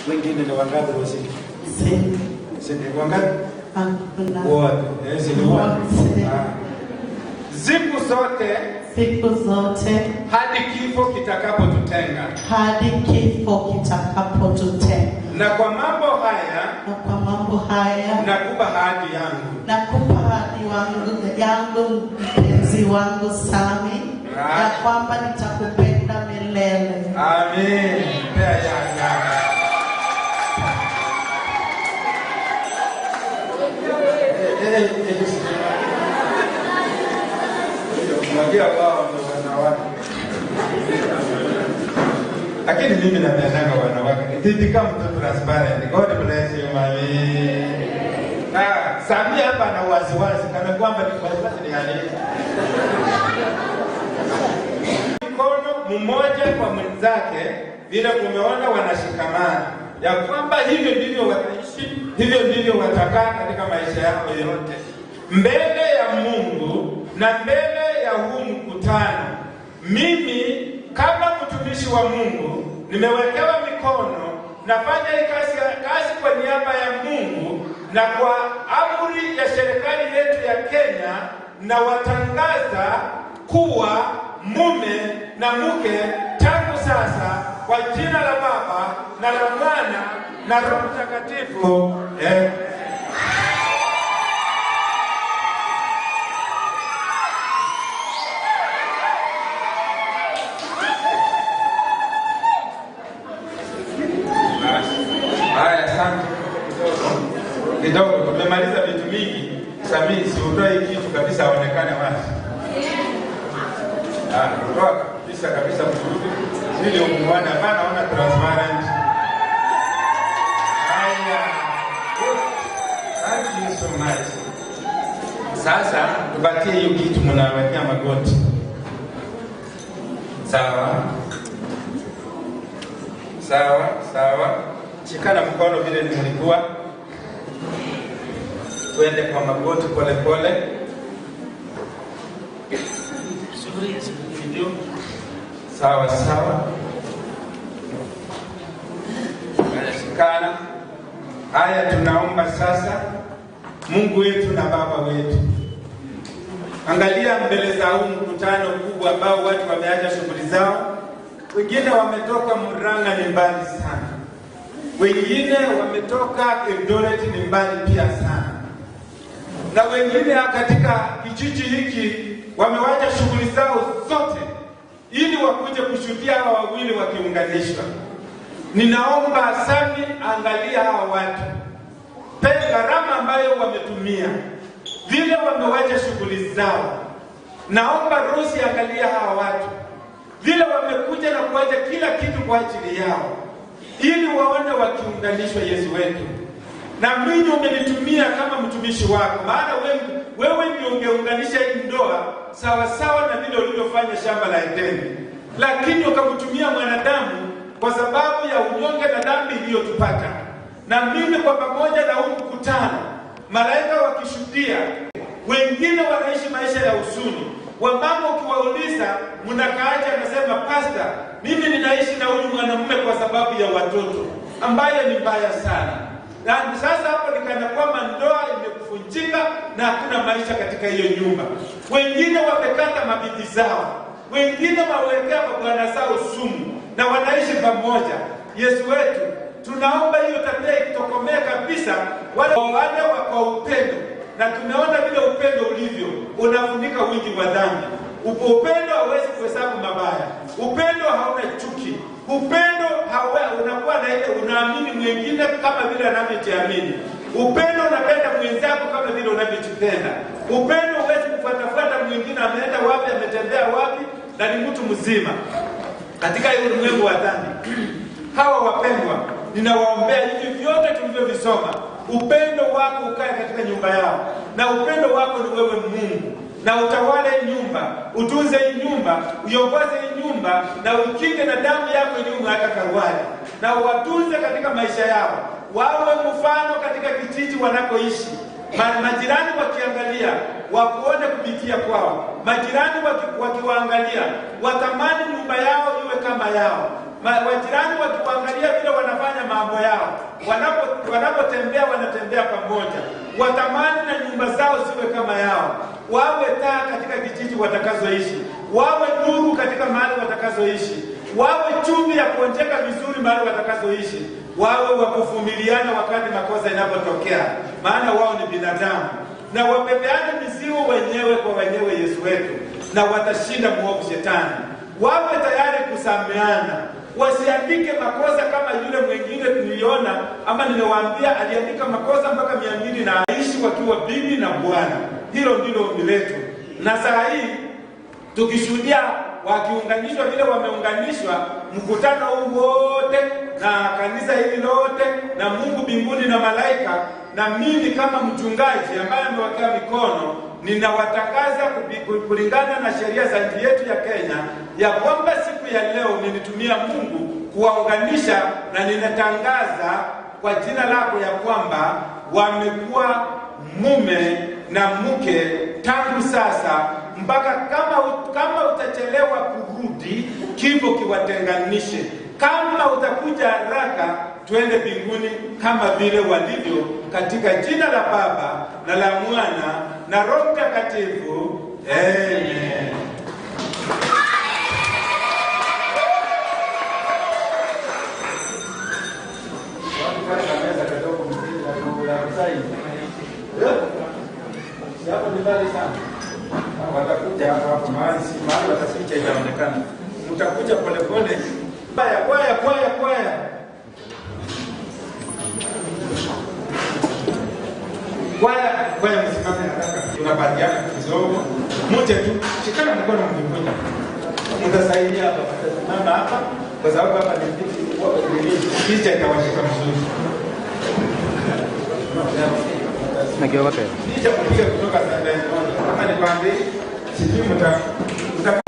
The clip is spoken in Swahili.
Wengine ni wangapi wasi? Si. Si ni wangapi? Hakuna. Wote. Si ni wote. Wote. Ah. Siku zote Siku zote hadi kifo kitakapotutenga. Hadi kifo kitakapotutenga. Na kwa mambo haya Na kwa mambo haya nakupa ahadi yangu. Nakupa ahadi yangu mpenzi wangu Sami, ya kwamba nitakupenda milele. Amen. Pea ya. Mwagia wao ndio wanawake. Lakini mimi napendanga wanawake. They become too transparent. God bless you, mami. Ah, Samia hapa ana wasiwasi kana kwamba ni wasiwasi ni nani? Mkono mmoja kwa mwenzake vile umeona wanashikamana, ya kwamba hivyo ndivyo wataishi, hivyo ndivyo watakaa katika maisha yao yote mbele ya Mungu na mbele ya huu mkutano. Mimi kama mtumishi wa Mungu nimewekewa mikono, nafanya hii kazi kwa niaba ya Mungu na kwa amri ya serikali yetu ya Kenya, na watangaza kuwa mume na mke tangu sasa, kwa jina la Baba na la Mwana na Roho Mtakatifu. Haya, asante. Kidogo tumemaliza vitu mingi. Samii, si utoe kitu kabisa aonekane wazi. Toa kabisa kabisa mzuri. Ili umuone, hapana ona transparent. Haya. Thank you so much. Sasa tupatie hiyo kitu mnawekea magoti. Sawa. Sawa, sawa. Shikana mkono vile nilikuwa. Tuende kwa magoti pole pole. Sawa sawa. Shikana. Haya, tunaomba sasa. Mungu wetu na Baba wetu, angalia mbele za huu mkutano mkubwa ambao watu wameacha shughuli zao. Wengine wametoka Murang'a, ni mbali sana. Wengine wametoka Eldoret, ni mbali pia sana. Na wengine katika kijiji hiki wamewacha shughuli zao zote ili wakuje kushuhudia hawa wawili wakiunganishwa. Ninaomba Sami, angalia hawa watu, gharama ambayo wametumia, vile wamewacha shughuli zao. Naomba Rosi, angalia hawa watu, vile wamekuja na kuacha kila kitu kwa ajili yao, ili waone wakiunganishwa. Yesu wetu, na mimi umenitumia kama mtumishi wako, maana wewe ndio ungeunganisha hii ndoa sawa sawa na vile ulivyofanya shamba la Edeni, lakini ukamtumia mwanadamu kwa sababu ya unyonge na dhambi iliyotupata. Na mimi kwa pamoja na huu mkutano, malaika wakishuhudia, wengine wanaishi maisha ya huzuni. Wamama ukiwauliza mnakaaje, anasema pastor, mimi ninaishi na huyu mwanamume kwa sababu ya watoto, ambaye ni mbaya sana. Na sasa hapo nikana kwamba ndoa imekufunjika na hakuna maisha katika hiyo nyumba. Wengine wamekata mabiti zao, wengine wamewekea mabwana zao sumu na wanaishi pamoja. Yesu wetu, tunaomba hiyo tabia itokomee kabisa, wale kwa upendo. Na tumeona vile upendo ulivyo, unafunika wingi wa dhambi. Upendo hauwezi kuhesabu mabaya. Upendo hauna chuki. Upendo unakuwa na ile unaamini mwingine kama vile anavyojiamini. Upendo unapenda mwenzako kama vile unavyojipenda. Upendo huwezi kufuatafuata mwingine ameenda wapi, ametembea wapi, na ni mtu mzima katika ulimwengu wa dhambi. Hawa wapendwa, ninawaombea hivi vyote tulivyovisoma, upendo wako ukae katika nyumba yao, na upendo wako ni wewe Mungu, na utawale nyumba, utunze nyumba, uiongoze nyumba, na ukinge na damu yako iliyomwagika Kalvari, na uwatunze katika maisha yao, wawe mfano katika kijiji wanakoishi. Majirani wakiangalia wakuone kupitia kwao, majirani wakiwaangalia watamani nyumba yao iwe kama yao, majirani wakiwaangalia vile wanafanya mambo mambo yao. Wanapotembea wanatembea pamoja. Watamani na nyumba zao ziwe kama yao. Wawe taa katika kijiji watakazoishi, wawe nuru katika mahali watakazoishi, wawe chumvi ya kuonjeka vizuri mahali watakazoishi, wawe wa kuvumiliana wakati makosa inapotokea, maana wao ni binadamu, na wabebeane mizigo wenyewe kwa wenyewe, Yesu wetu, na watashinda muovu shetani. Wawe tayari kusameana, wasiandike makosa kama yule mwingine tuliona ama niliwaambia aliandika makosa mpaka 200 na aishi wakiwa bibi na bwana. Hilo ndilo ombi letu. Na saa hii tukishuhudia wakiunganishwa vile wameunganishwa, mkutano huu wote na kanisa hili lote na Mungu mbinguni na malaika, na mimi kama mchungaji ambaye amewekea mikono, ninawatangaza kulingana na sheria za nchi yetu ya Kenya ya kwamba siku ya leo nilitumia Mungu kuwaunganisha, na ninatangaza kwa jina lako ya kwamba wamekuwa mume na mke tangu sasa mpaka kama utachelewa kurudi, kifo kiwatenganishe. Kama utakuja haraka, tuende mbinguni kama vile walivyo, katika jina la Baba na la Mwana na Roho Mtakatifu. Amen. Hapo ni mbali sana. Watakuja hapo mahali, si mahali wataficha itaonekana. Mtakuja pole pole. Kwaya, kwaya, kwaya, kwaya. Kwaya, kwaya msimame haraka. Tunabadiana kidogo. Mje tu, shikana mkono mkikuja. Mtasaidia hapa, mtasimama hapa kwa sababu hapa ni picha itawashika mzuri. Picha kupiga kutoka sasa. Kama nikwambie, sijui mta